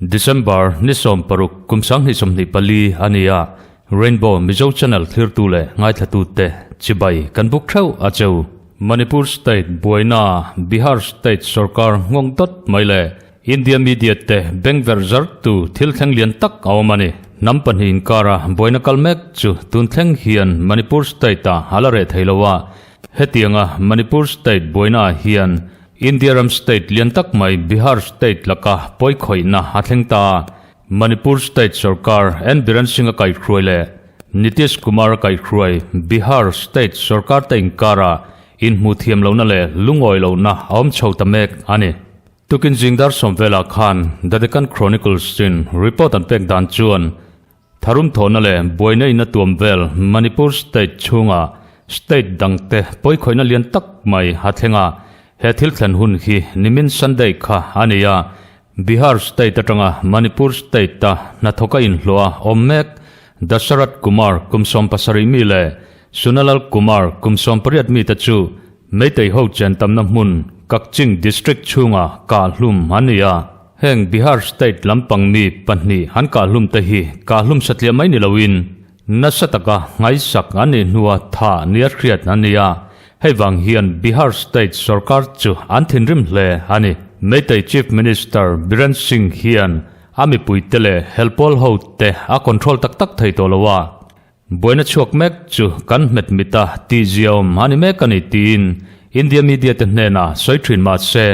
December ni 16 kum 2024 a ni a, Rainbow Mizo Channel thlirtu leh ngaithlatute chibai kan buk theuh a cheu. Manipur State buaina Bihar State sorkar nghawng dawt mai leh India media te bengverh zartu thil thleng lian tak a awm a ni. Hnam pahnih inkara buaina kal mek chu tun thleng hian Manipur State ah a la reh thei lo a, hetianga Manipur State buaina ah hian India ram state lian tak mai Bihar state laka pawi khawihna a thleng ta a, Manipur state sorkar N Biren Singh a kaihhruai leh Nitish Kumar a kaihhruai Bihar state sorkar te inkara inhmuh thiam lohna leh lungawi lohna a awm chho ta mek a ni. Tukin zingdar sawm velah khan The Deccan Chronicles in report an pek dan chuan Tharum thawhna leh buaina in a tuam vel Manipur state chhunga state dangte pawikhawihna lian tak mai a thleng a, he thil thlen hun hi nimin Sunday kha a ni a, Bihar state atanga Manipur state-a hnathawka inhlawh a awm mek Dasarath Kumar kum 70 mi leh Sunalal Kumar kum 18 mite chu Meitei ho chen tamna hmun Kakching district chhunga kahhlum an ni a. Heng Bihar state lampang mi pahnih an kahhlum te hi kahhlum satliah mai ni loin nasa taka nghaisak an nih hnua tha nia hriat an ni a, hei vang hian Bihar state sorkar chu an thinrim hle a ni. Meitei Chief Minister Biren Singh hian a mipuite leh helpawl ho te a control tak tak thei tawh lo a, Buaina chhuak mek chu kan hmet mit a tih ziaawm a ni mek a ni tiin India media te hnenah sawi thin mah se,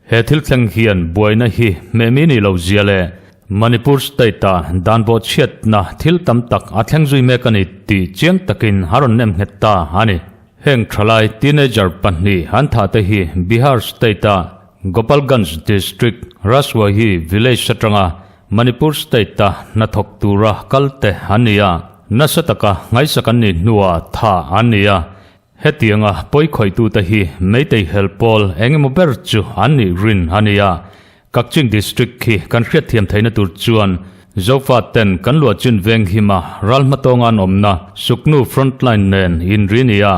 he thil thleng hian buaina hi hmehmi ni lo zia leh Manipur state-a dan bawhchhiatna thil tam tak a thleng zui mek a ni tih chiang takin a rawn nem nghet ta a ni. Heng thalai teenager pahnih an thah te hi Bihar state-a Gopalganj district Raswahi village atanga Manipur state-a hnathawk tura kal te an ni a, nasa taka ngaihsak an nih hnuah tha an ni a, hetianga pawi khawitute hi Meitei hel pawl eng emaw ber chu an nih rin a ni a, Kakching district khi kan hriatthiam theihna tur chuan Zofa ten kan luah chin veng hima ral hmatawnga an awmna Suknu frontline nen inri ni a,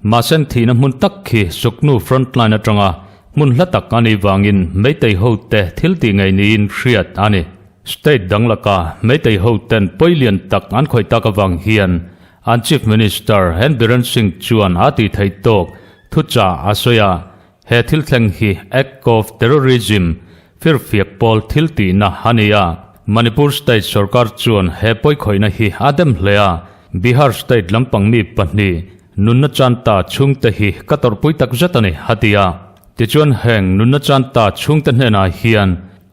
Mahse thihna hmun tak khi Suknu frontline atanga hmun hla tak a nih vangin Meitei hote thil tih ngei niin hriat a ni. State dang laka Meitei hoten pawi lian tak an khawih tak avang hian an Chief Minister N Biren Singh chuan a tih theih tawk thuchah a sawi a, he thil thleng hi act of terrorism, firfiak pawl thil tihna a ni a. Manipur state sorkar chuan he pawi khawihna hi a dem hle a, Bihar state lampang mi pahnih Nunna chanta chhungte hi ka tawrhpui tak zet a ni, a ti a. Tichuan heng nunna chanta chhungte hnenah hian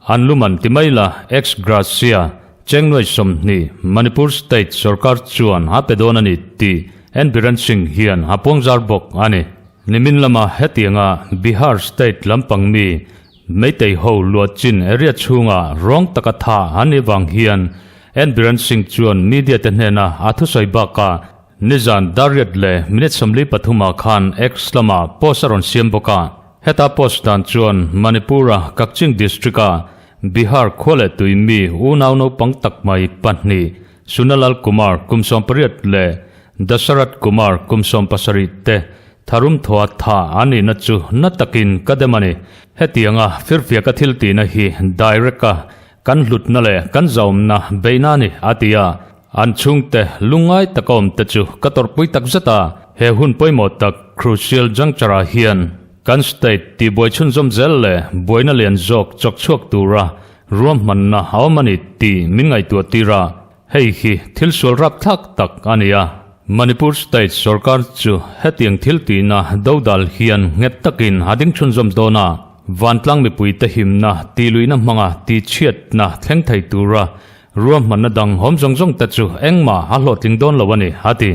an luman ti mai la, ex gratia, Chengnuai 20, Manipur State sorkar chuan a pe dawn a ni tih N Biren Singh hian a puangzar bawk a ni. Nimin lama hetianga Bihar State lampang mi Meitei ho luah chin area chhunga rawng taka tha an nih vang hian N Biren Singh chuan media te hnena a thusawi bakah Nizan Dariat leh minute 43 ah khan X lamah post a rawn siam bawk a. Heta post dan chuan Manipur-a Kakching district-a Bihar khua leh tui mi unau naupang tak mai pahnih Sunalal Kumar kum 18 leh Dasarath Kumar kum 70 te tharum thawha tha an nihna chu na takin ka dem a ni. Hetianga firfiaka thil tihna hi direct-a kan hlutna leh kan zaumna beihna a ni, a ti a. An chhungte lungngai taka awmte chu ka tawrhpui tak zet a, he hun pawimawh tak crucial juncture ah hian kan state tihbuai chhunzawm zel leh buaina lian zawk chawk chhuak tura ruahmanna a awm a ni tih min ngaihtuah tir a, hei hi thil sual rapthlak tak a ni a. Manipur state sorkar chu hetiang thil tihna dodal hian nghet takin a ding chhunzawm dawn a, vantlang mipuite himna tihluihna hmanga tihchhiatna thleng thei tura Ruahmanna dang awm zawng zawng te chu engmah a hlawhtling dawn lo a ni, a ti.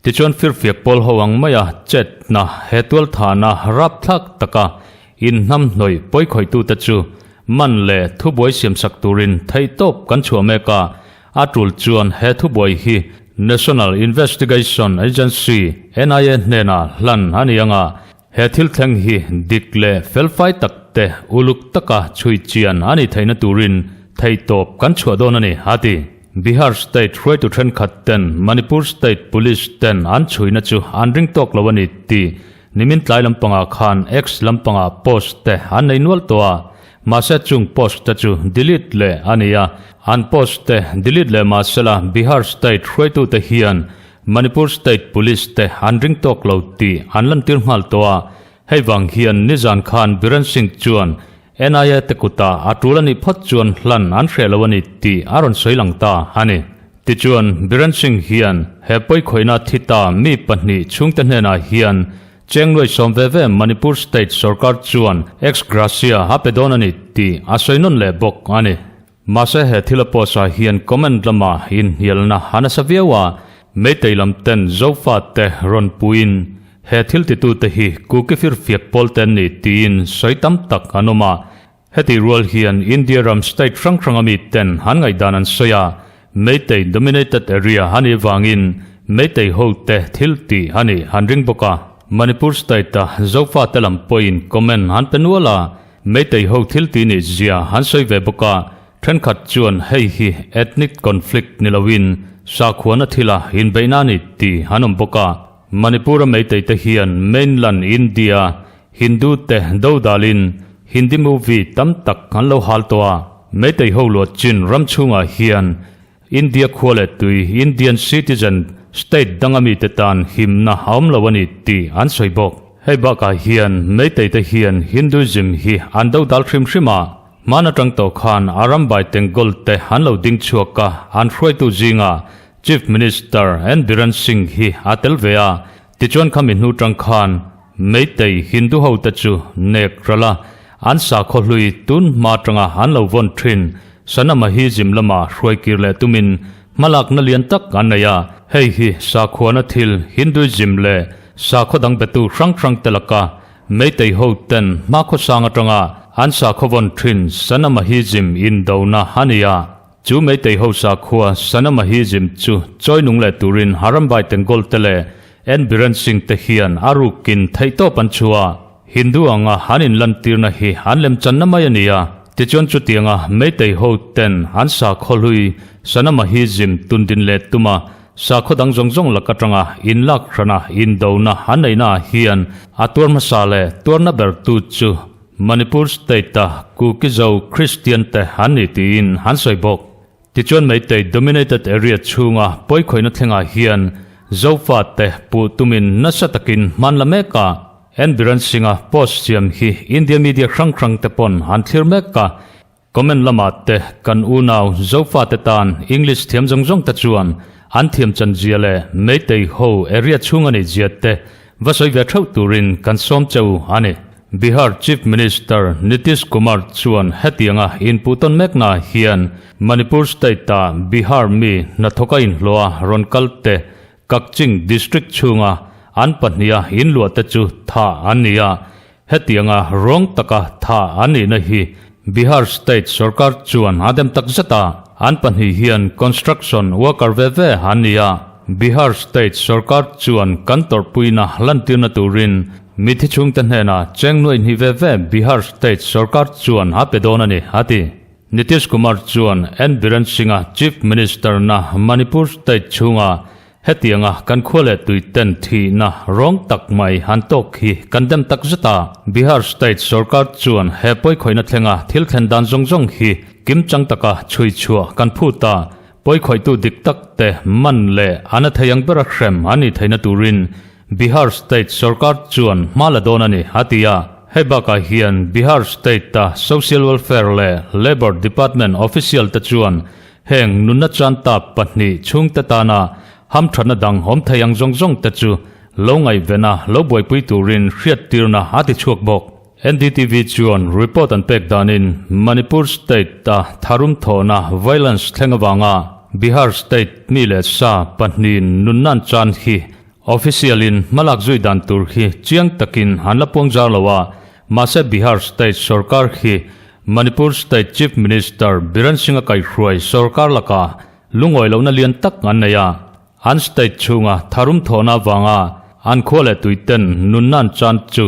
Tichuan firfiak pawl ho ang maia chetna he tualthahna rapthlak taka inhnam hnawih pawikhawitute chu man leh thubuai siamsak turin theihtawp kan chhuah mek a, a tul chuan he thubuai hi National Investigation Agency, NIA, hnenah hlan a ni ang a, he thil thleng hi dik leh felfai tak te uluk taka chhui chian a ni theihna turin theihtawp kan chhuah dawn a ni, a ti. Bihar state hruaitu thenkhat ten Manipur state police ten an chhuina chu an ring tawk lo a ni tih nimin tlai lampangah khan X lampangah post te an nei nual tawh a, mahse chung post te chu delete leh a ni a, an post te delete leh mahsela Bihar state hruaitute hian Manipur state police te an ring tawk lo tih an lantir nghal tawh a, hei vang hian nizan khan Biren Singh chuan NIA te kutah a tul a nih phawt chuan hlan an hreh lo a ni tih a rawn sawi lang ta a ni. Tichuan, Biren Singh hian he pawikhawihna thi ta mi pahnih chhungte hnenah hian cheng nuai sawm ve ve Manipur state sorkar chuan ex gratia a pe dawn a ni tih a sawi nawn leh bawk a ni. Mahse he thil a post ah hian comment lama inhnialna a nasa viau a, Meitei lam ten Zofa te rawn puiin he thil titute hi Kuki firfiak pawl te an ni tiin sawi tam tak an awm a. Heti rual hian India ram state hrang hrang ami ten an ngaihdan an sawi a, Meitei dominated area a nih vangin Meitei ho te thil tih a nih an ring bawk a. Manipur state a Zofa te lam pawhin comment an pe nual a, Meitei ho thil tih nih zia an sawi ve bawk a, thenkhat chuan hei hi ethnic conflict ni loin sakhuana thila inbeihna a ni tih an awm bawk a. Manipur-a Meitei te hian mainland India Hindu te dodalin Hindi movie tam tak an lo hal tawh a, Meitei ho luat chin ram chhungah hian India khua leh tui, Indian citizen, state danga mite tan himna a awm lo a ni tih an sawi bawk. Hei bakah hian Meitei te hian Hinduism hi an do dal hrim hrim a, hman atang tawh khan a ram bai Tengol te an lo ding chhuak a, an hruaitu zinga Chief Minister N Biren Singh hi a tel ve a, tichuan khami hnu tang khan Meitei Hindu ho te chu nek ral a, an sakhaw hlui tun hma atanga an lo vawn thin Sanamahism lama hruai kir leh tumin hmalakna lian tak an nei a, hei hi sakhuana thil Hinduism leh sakhaw dang betu hrang hrang te laka Meitei ho ten hmakhawsang sang atanga an sakhaw vawn thin Sanamahism indona a ni a. Chu Meitei ho sakhua Sanamahism chu chawi nung leh turin Harambai Tengol te leh N Biren Singh te hian a rukin theihtawp an chhuah a. Hindu anga an inlantirna hi an lemchanna mai a ni a, tichuan chutianga Meitei ho ten an sakhaw hlui Sanamahism tundin leh tuma sakhaw dang zawng zawng lak atanga inlak hrana indona an neihna ah hian a tuar hmasa leh tuarna ber tu chu Manipur state-a Kuki-Zo Kristian te an ni tiin an sawi bawk. Tichuan Meitei dominated area chhunga pawikhawihna thlengah hian Zofa te puh tumin nasa takin hman la mek a, N Biren Singh-a post siam hi India media hrang hrang te pawn an thlir mek a, comment lamah te kan unau Zofa te tan English thiam zawng zawng te chuan an thiam chan zia leh Meitei ho area chhung a nih zia te va sawi ve theuh turin kan sawm cheu a ni. Bihar Chief Minister Nitish Kumar chuan hetianga inpuhtawn mekna hian Manipur state-a Bihar mi hnathawka inhlawha rawn kal te Kakching district chhunga an pahniha inluah te chu thah an ni a, hetianga rawng taka thah an nihna hi Bihar state sorkar chuan a dem tak zet a, an pahnih hian construction worker ve ve an ni a, Bihar state sorkar chuan kan tawrhpuina lantirna turin Mithi chhungte hnenah cheng nuaih hnih ve ve Bihar state sorkar chuan a pe dawn a ni, a ti. Nitish Kumar chuan N Biren Singh-a Chief Minister na Manipur state chhunga hetianga kan khua leh tui ten thihna rawng tak mai han tawk hi kan dem tak zet a. Bihar state sorkar chuan he pawikhawihna thlenga thil thlen dan zawng zawng hi kimchang taka chhui chhuah kan phut a, pawikhawihtu dik tak te man leh an a thei ang bera hrem an nih theihna turin Bihar state sorkar chuan hma la dawn a ni, a ti a. Hei bakah hian Bihar state-a Social Welfare leh Labour Department official te chuan heng nunna chan ta pahnih chhungte tana hamthatna dang awm thei ang zawng zawng te chu lo ngaihvena lo buaipui turin hriattirna a ti chhuak bawk. NDTV chuan report an pek danin Manipur state-a tharum thawhna violence thleng avanga Bihar state mi leh sa pahnihin nunna an chan hi Official in hmalak zui dan tur hi chiang takin an la puang zar lo a, mahse Bihar state sorkar hi Manipur state Chief Minister Biren Singh-a kaihhruai sorkar lakah lungawi lohna lian tak an nei a, an state chhunga tharum thawhna avanga an khua leh tuiten nunna an chan chu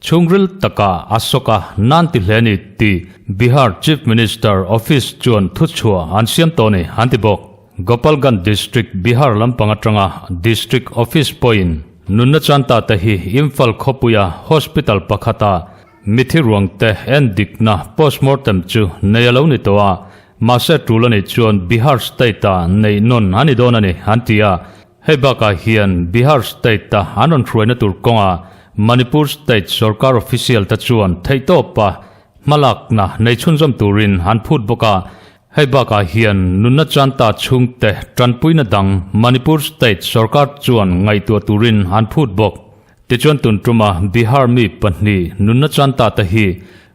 chhungril takah a sawk a nan ti hle ni tih Bihar Chief Minister office chuan thuchhuah an siam tawh a ni an ti bawk. Gopalganj District, Bihar lampang atanga District Office pawhin nunna chan ta te hi Imphal khawpuia hospital pakhata mithi ruang te en dikna postmortem chu nei a lo ni tawh a, mahse tul a nih chuan Bihar State-ah neih nawn a ni dawn a ni, an ti a. Hei bakah hian Bihar State-a an rawn hruaina tur kawngah Manipur State sorkar official te chuan theihtawpa hmalakna nei chhunzawm turin an phut bawk a. Hei bakah hian nunna chanta chhungte tanpuina dang Manipur State sorkar chuan ngaihtuah turin an phut bawk. Tichuan tun tuma Bihar mi pahnih nunna chanta te hi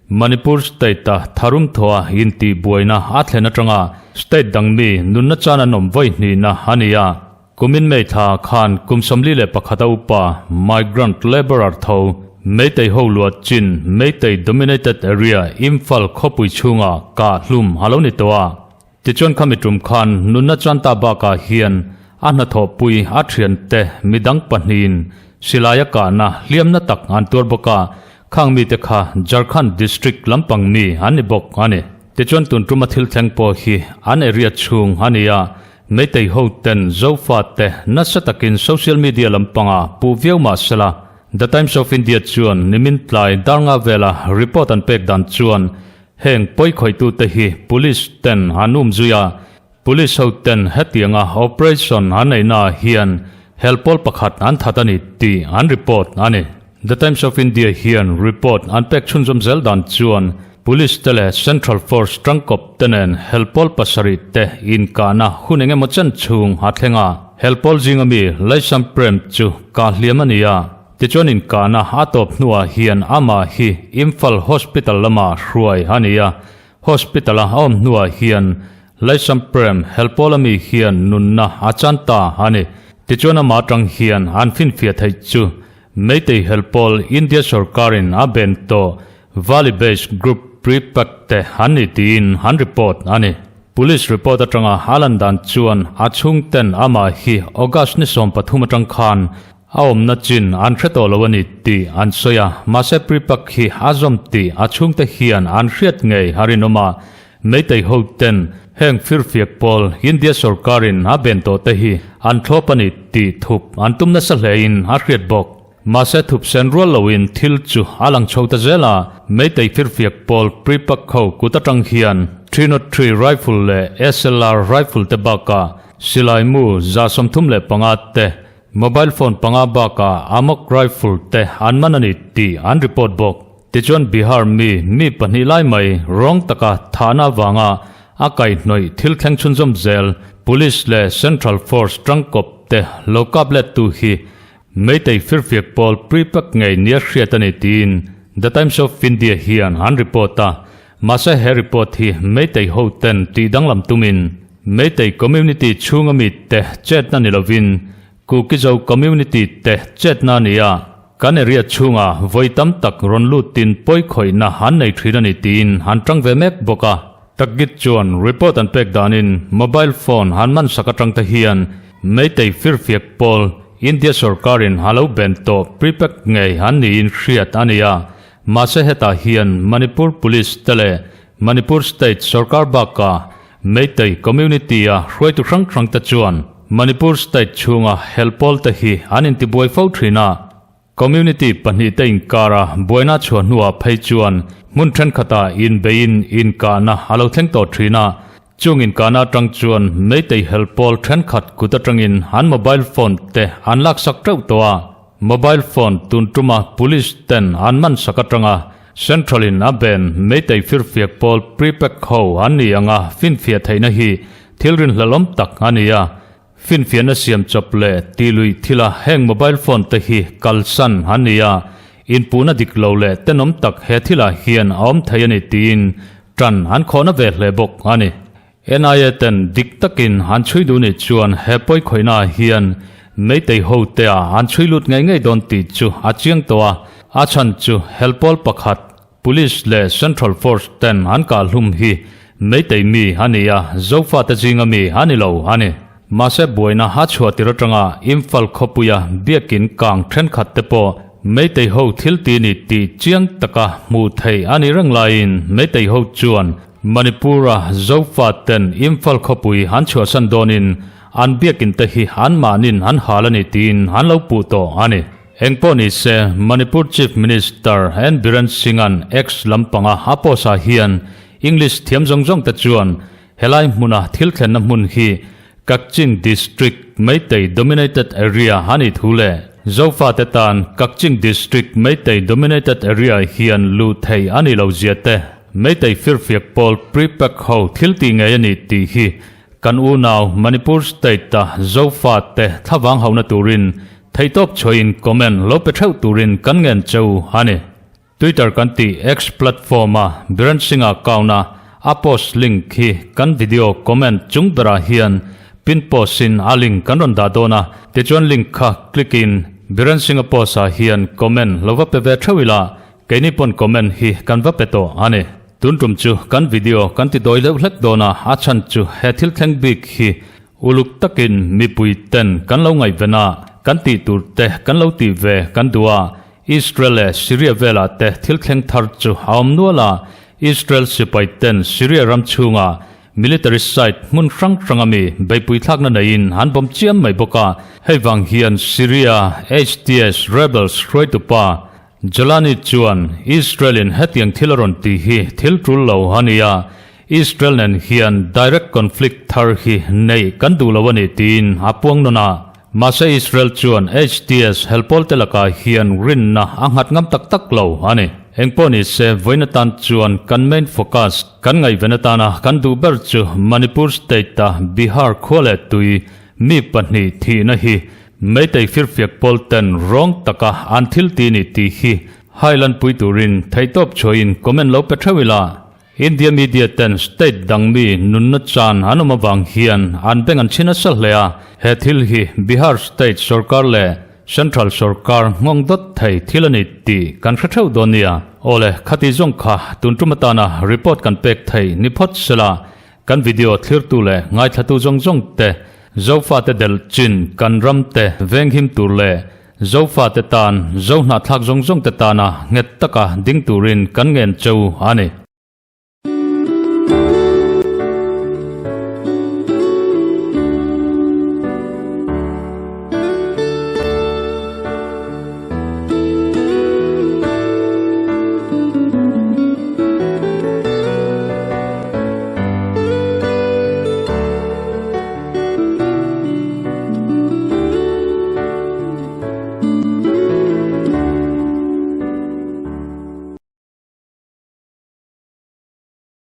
Manipur State-a tharum thawha intihbuaina a thlen atanga state dang mi nunna chan an awm vawi hnihna a ni a. Kumin May thla khan kum 41 a upa migrant labourer tho Meitei ho luah chin Meitei dominated area Imphal khawpui chhunga kah hlum a lo ni tawh a. Tichuan khami tum khan nunna chanta bakah hian a hnathawhpui a thiante midang pahnihin silaia kahna hliamna tak an tuar bawk a, khang mite kha Jharkhand district lampang mi an ni bawk a ni. Tichuan tun tuma thil thleng pawh hi an area chhung a ni a, Meitei ho ten Zofa te nasa takin social media lampanga puh viau mah sela, The Times of India chuan nimin tlai darnga vela report an pek dan chuan Heng pawikhawitute hi Police ten an um zui a, Police ho ten hetianga operation an neihna ah hian helpawl pakhat an that a ni tih an report a ni. The Times of India hian report an pek chhunzawm zel dan chuan Police te leh Central Force tangkawp te nen helpawl pasarih te inkahna hun engemaw chen chhung a thleng a, helpawl zinga mi Laisam Prem chu kah hliam a ni a. Tichuan inkahna a tawp hnuah hian amah hi Imphal Hospital lamah hruai a ni a, Hospital-a a awm hnuah hian Laisamprem helpawl ami hian nunna a chan ta a ni. Tichuan amah atang hian an finfiah theih chu Meitei helpawl India sorkarin a ben tawh Valley Based Group Pre-Pack te an ni tiin an report a ni. Police report atanga a lan dan chuan a chhungten amah hi August ni 13 atang khan A awmna chin an hre tawh lo a ni tih an sawi a, mahse Prepak hi a zawm tih a chhungte hian an hriat ngei a rinawm a. Meitei ho ten heng firfiak pawl India sorkarin a ben tawh te hi an thlawp a ni tih thup an tum nasa hlein a hriat bawk. Mahse thup sen rual loin thil chu a lang chho ta zel a, Meitei firfiak pawl Prepak ho kut atang hian 303 rifle leh SLR rifle te bakah silai mu 35 te Mobile phone panga bakah Amok rifle te an man a ni tih an report bawk. Tichuan Bihar mi mi pahnih lai mai rawng taka thahna avanga a kaihhnawih thil thleng chhunzawm zel Police leh Central Force tangkawp te lo kap let tu hi Meitei firfiak pawl pre-pack ngei nia hriat a ni tiin The Times of India hian an report a. Mahse he report hi Meitei ho ten tih danglam tumin Meitei community chhunga mi te chetna ni lovin Kukizo community te chetna a ni a, kan area chhunga vawi tam tak rawn lutin pawi khawihna an nei thin a ni tiin an tang ve mek bawk a. Takgit chuan report an pek danin mobile phone an man sak atang te hian Meitei firfiak pawl India sorkarin a lo ben tawh prepack ngei an niin hriat a ni a, mahse hetah hian Manipur Police te leh Manipur State sorkar bakah Meitei community-a hruaitu hrang hrang te chuan Manipur state chhunga helpawl te hi an intibuai fo thin a. Community pahnih te inkara buaina chhuah hnuah phei chuan hmun thenkhatah inbeiin inkahna a lo thleng tawh thin a. Chung inkahna atang chuan Meitei helpawl thenkhat kut atangin an mobile phone te an laksak teuh tawh a. Mobile phone tun tuma police ten an man sak atanga Central in a ben Meitei firfiak pawl pre-pack ho an ni anga finfiah theihna hi thil rinhlelawm tak a ni a. Finfiahna siam chawp leh tih luih thila heng mobile phone te hi kalsan an ni a, inpuhna dik lo leh tenawm tak he thilah hian a awm thei a ni tiin tan an khawhna ve hle bawk a ni. NIA ten dik takin an chhui duh nih chuan he pawikhawihna ah hian Meitei ho te ah an chhui lut ngei ngei dawn tih chu a chiang tawh a, a chhan chu helpawl pakhat Police leh Central Force ten an kah hlum hi Meitei mi a ni a, Zofate zinga mi a ni lo a ni. Mahse buaina a chhuah tir atanga Imphal khawpuia biakin kang thenkhat te pawh Meitei ho thil ti ni tih chiang taka hmuh theih a nih reng laiin Meitei ho chuan. Manipur-a Zofa-ten Imphal khawpui an chhuahsan dawnin an biakin te hi anmahnin an hal a ni tiin an lo puh tawh a ni. Engpawh ni se, Manipur Chief Minister N Biren Singh-a'n X lampanga a post-ah hian English thiam zawng zawng te chuan helai hmuna thil thlenna hmun hi Kakching District Meitei Dominated Area a nih thu leh Zofate tan Kakching District Meitei Dominated Area hian luh theih a nih lo zia te, Meitei firfiak pawl pre-pack ho thil tih ngei a nih tih hi kan unau Manipur State-a Zofate thlavang hauhna turin theihtawp chhuahin comment lo pe theuh turin kan ngen cheu a ni. Twitter kan tih X platform-a Biren Singh-a account-a a post link hi kan video comment chung berah hian pin post-in a link kan rawn dah dawn a, tichuan link kha click-in Biren Singh-a post-ah hian comment lo va pe ve theuh ila, keini pawn comment hi kan va pe tawh a ni. Tun tum chu kan video kan ti dawi deuh hlek dawn a, a chhan chu he thil thleng bik hi uluk takin mipui ten kan lo ngaihven a, kan tih tur te kan lo tih ve kan duh a, Israel leh Syria velah te thil thleng thar chu a awm nual a, Israel sipai ten Syria ram chhunga military site hmun hrang hranga mi beipui thlakna neiin an bawm chiam mai bawk a, hei vang hian Syria HTS rebels hruaitupa Jolani chuan Israel in hetiang thil a rawn tih hi thil tul lo a ni a, Israel nen hian direct conflict thar hi neih kan duh lo a ni tiin a puang nawn a. Mahse Israel chuan HTS helpawl te lakah hian rinna a nghat ngam tak tak lo a ni. Engpawh ni se vawiin atan chuan kan main focus kan ngaihven atana kan duh ber chu Manipur state-a Bihar khua leh tui mi pahnih thihna hi Meitei firfiak pawl ten rawng taka an thil ti ni tih hi hailan pui turin theihtawp chhuahin comment lo pe theuh ila. India media ten state dang mi nunna chan an awm avang hian an beng an chhi nasa hle a, he thil hi Bihar state sorkar leh central sorkar nghawng dawt thei thil a ni tih kan hre theuh dawn nia. Awle, khati zawng kha tun tum atana report kan pek theih ni phawt sela, kan video thlirtu leh ngaithlatu zawng zawng te Zofate delh chin kan ram te venghim tur leh Zofate tan, Zo hnahthlak zawng zawng te tana nghet taka ding turin kan ngen cheu a ni.